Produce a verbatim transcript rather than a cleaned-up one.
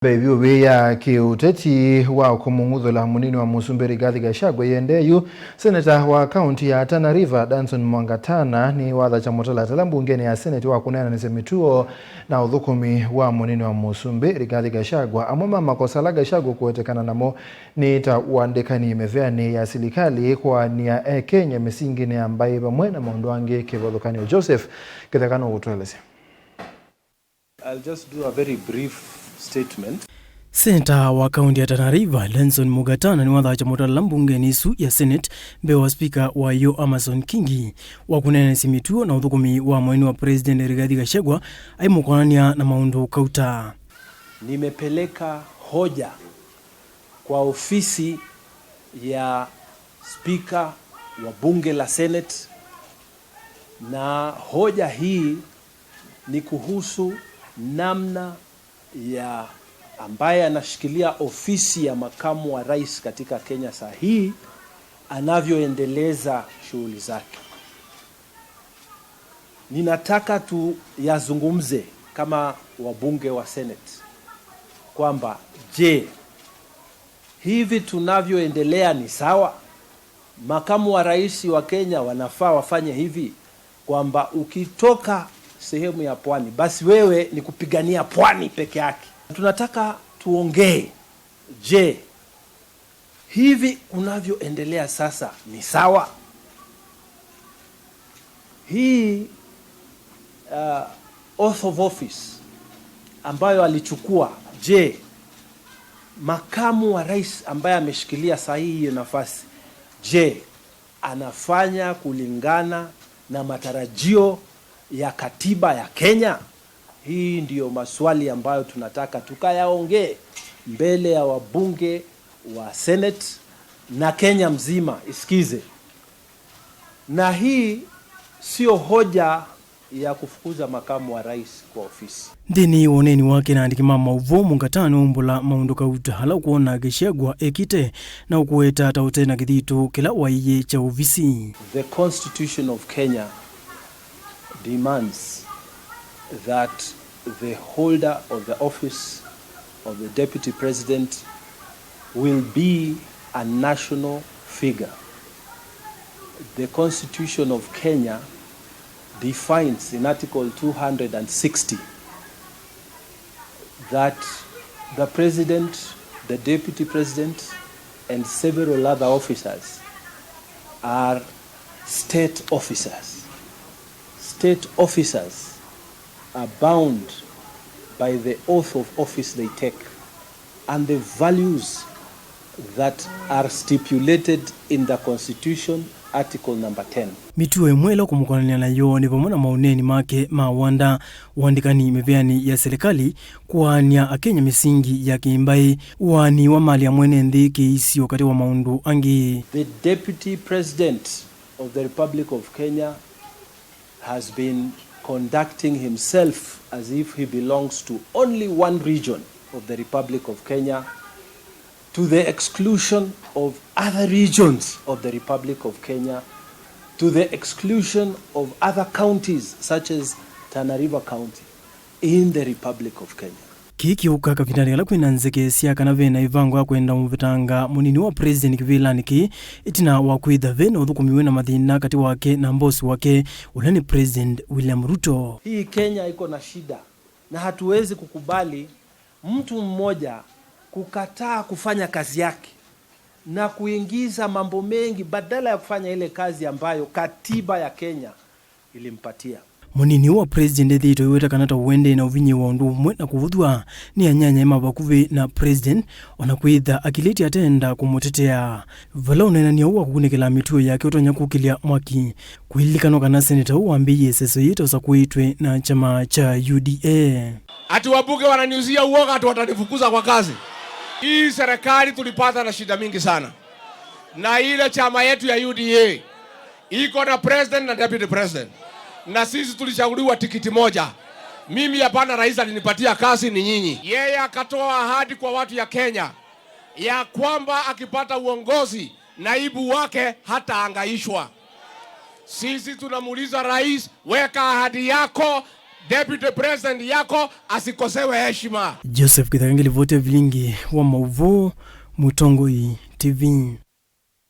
Mbee vyũ, vĩ ya kĩũteti wa kũmũng'uthũla mũnini wa mũsumbĩ Rigathi Gachagua ĩendee yu, seneta wa kaunti ya Tana River, Danson Mwangatana, nĩwatha kyamũtalatala mbungenĩ ya Senate wa kũneenanĩsya mĩtuo na ũthũkũmi wa mũnini wa mũsumbĩ Rigathi Gachagua. Amwe ma makosa ala Gachagua kũwetekana namo nĩ ta ũandĩkani mĩveanĩ ya silikalĩ, kũaanĩa Akenya mĩsinginĩ ya mbaĩ, vamwe na maũndũ angĩ kĩvathũkany'o. Joseph Kĩtheka nũkũtũelesya. I'll just do a very brief statement. Seneta wa kaunti ya Tana River, Danson Mwangatana, nĩwatha kyamũtalatala mbungenĩ ĩsu ya Senate mbee wa spika wayo, Amason Kingi, wa kũneenanĩsya mĩtuo na ũthũkũmi wa mũnini wa President Rigathi Gachagua, aimũkonany'a na maũndũ kauta. Nimepeleka hoja kwa ofisi ya spika wa bunge la Senate, na hoja hii ni kuhusu namna ya ambaye anashikilia ofisi ya makamu wa rais katika Kenya saa hii anavyoendeleza shughuli zake. Ninataka tuyazungumze kama wabunge wa Senate kwamba, je, hivi tunavyoendelea ni sawa? Makamu wa rais wa Kenya wanafaa wafanye hivi, kwamba ukitoka sehemu ya pwani, basi wewe ni kupigania pwani peke yake. Tunataka tuongee. Je, hivi kunavyoendelea sasa ni sawa? Hii, uh, oath of office ambayo alichukua, je, makamu wa rais ambaye ameshikilia sahihi hiyo nafasi, je, anafanya kulingana na matarajio ya katiba ya Kenya? Hii ndiyo maswali ambayo tunataka tukayaongee mbele ya wabunge wa Senate na Kenya mzima isikize. Na hii sio hoja ya kufukuza makamu wa rais kwa ofisi. Nthĩnĩ wa ũneeni wake na andĩki ma maũvoo, Mwangatana nĩwaumbũla maũndũ kauta ala ũkwona Gachagua ekĩte na ũkũweta ta ũte na kĩthito kĩla waĩie kya ovisi. The Constitution of Kenya demands that the holder of the office of the deputy president will be a national figure. The Constitution of Kenya defines in Article two hundred and sixty that the president, the deputy president, and several other officers are state officers. State officers are bound by the oath of office they take and the values that are stipulated in the Constitution, Article number ten. Mĩtuo ĩmwe ĩla ũkũmũkonany'a nayo nĩ vamwe na maũneeni make ma wanda, ũandĩkani mĩveanĩ ya silikalĩ, kũaany'a Akenya mĩsingi ya kĩmbaĩ, ũaani wa malĩ ya mwene nthĩ kĩisyo, katĩ wa maũndũ angĩ. The Deputy President of the Republic of Kenya has been conducting himself as if he belongs to only one region of the Republic of Kenya, to the exclusion of other regions of the Republic of Kenya, to the exclusion of other counties such as Tana River County in the Republic of Kenya. Kĩĩ kĩũka kavindanĩ kala kwĩna nzeke sya kana vena ĩvango ya kwenda ũmũvetanga mũnini wa president kĩvĩlanĩ kĩĩ, ĩtina wa kwĩtha vena ũthũkũmi wĩna mathĩna katĩ wake na mbosi wake, ũla nĩ President William Ruto. Hii Kenya iko na shida, na hatuwezi kukubali mtu mmoja kukataa kufanya kazi yake na kuingiza mambo mengi badala ya kufanya ile kazi ambayo katiba ya Kenya ilimpatia. Mũnini wa president ethĩĩtwe aiweta kana ta ũendee na ũvinyĩĩwa ũndũ ũmwe na kũvũthw'a nĩ anyanyae ma vakuvĩ na president, o na kwĩtha akilĩtye atenda kũmũtetea. Vala ũneenany'a ũu wa kũkunĩkĩla mĩtuo yake ũtonya kũkĩlya mwaki, kũilikanwa kana seneta ũũ wambĩĩie ĩseso yĩĩ ta ũsakũĩtwe na kyama kya U D A. Ati wabunge wananiuzia uoga ati watanifukuza kwa kazi. Hii serikali tulipata na shida mingi sana. Na ile chama yetu ya U D A iko na president na deputy president. Na sisi tulichaguliwa tikiti moja. Mimi hapana, rais alinipatia kazi, ni nyinyi. Yeye akatoa ahadi kwa watu ya Kenya ya kwamba akipata uongozi, naibu wake hatahangaishwa. Sisi tunamuuliza rais, weka ahadi yako, Deputy President yako asikosewe heshima. Joseph Kĩtheka ngĩlivoti ya vilingi wa mauvoo, Mũtongoi T V.